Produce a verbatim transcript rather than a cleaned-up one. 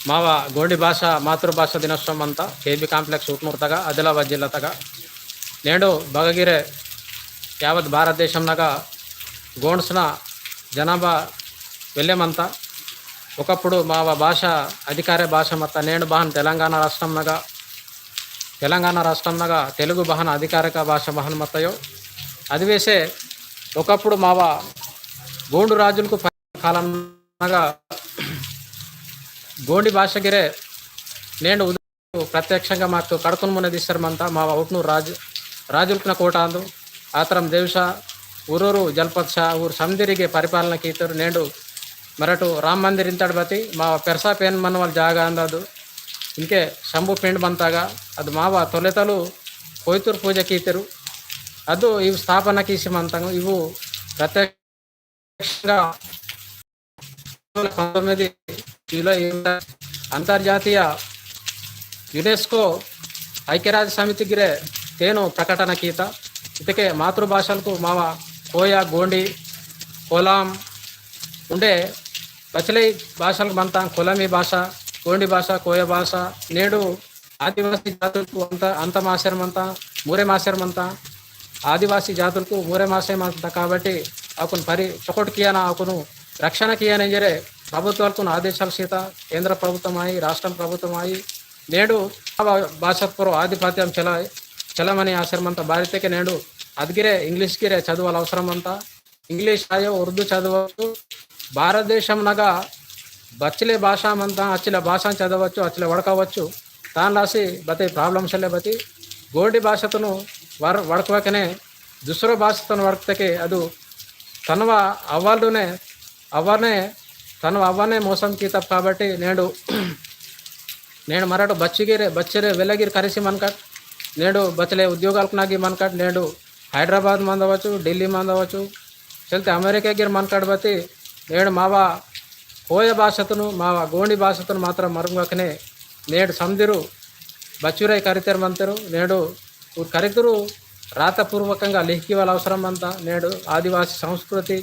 मावा गोंडी भाषा मातृभाषा दिनोत्सव मंता केबी कॉम्प्लेक्स उटनूर तगा आदिलाबाद जिल्ला तगा। नेंडु बगगिरे यावत भारत देशम नगा गोंड्सना जनाभा वेल्ले मंता। ओकप्पुडु मावा भाषा अधिकारे भाषा मत्ता। नेंडु बहन तेलंगाना राष्ट्रम नगा, तेलंगाना राष्ट्रम नगा तेलुगु बहन अधिकारिक भाषा बहन मत्तयो। अदिवेसे ओकप्पुडु मावा गोंडु राजुलकु कालम नगा गोंडी भाषा गिरे नेंडु उद-, प्रत्यक्षंगा मातु कड़कुन मुने दिसर मंता। मावा उटनूर राज-, राजुलकना कोटांदु आतरम देवसा उरोरु जलपत शाह ऊर समदिरिगे परिपालन कीतुर। नेंडु मरटु राम मंदिर इंतड़ बती मावा पेरसा पेन मनवल जागा अंददु। इनके शंभु पिंड मंतागा अदु मावा तोलेतलु कोयतुर पूजा कीतुर। अदु इव स्थापना कीसी मंतंग इव प्रत्यक्ष पंतोम्मिदि जुलै अंतर्जातीय यूनेस्को ऐक्यराज्य समिति गिरे तेनु प्रकटन कीता। इतके मातृभाषलकु मावा कोया, गोंडी, कोलाम उंडे बचले भाषलकु मंता। कोलामी भाषा, गोंडी भाषा, कोया भाषा नेडु आदिवासी जातुलकु अंत, अंत मासेर मंता, मूरे मासेर मंता। आदिवासी जातुलकु मूरे मासे मंता काबट्टी अकुन परि चोकोट कियाना, अकुनु रक्षण कियाना इंजरे प्रभुत्वालकुन आदेशाल सीता। केंद्र प्रभुत्वम आई, राष्ट्रम प्रभुत्वम आई, नेडु भाषात पुरो आधिपत्यम चला, चलमनी आसेर मंता। बारितेके नेडु अदगिरे इंग्लिश गिरे चदवल अवसरम मंता। इंग्लिश आयो, उर्दू चदवच्चु। भारतदेशम नगा बच्चले भाषा मंता, अच्चले भाषा चदवच्चु, अच्चले वड़कवच्चु। तान लासी बते problem सेले बती गोंडी भाषातुनु वर-, वड़कवकने दूसरो भाषातुनु वड़कतके अदु तनवा अव्वालुने, अव्वने, तनवा अव्वने मोसम कीतप काबट्टी नेडु नेडु मरटु बच्चिगिरे, बच्चिरे वेलगिर करिसी मनकट, नेडु बचले उद्योगालकु नागी मनकट, नेडु हैदराबाद मंदवच्चु, दिल्ली मंदवच्चु, चलते अमेरिका गिर मनकट बती, नेडु मावा कोया भाषातुनु, मावा गोंडी भाषातुनु मात्र मरुंगकने, नेडु समदिरु बच्चुरे करितेर मंतेरु। नेडु उर करितुरु रातपूर्वकंगा लिहिकी वाला अवसरम मंता। नेडु आदिवासी संस्कृति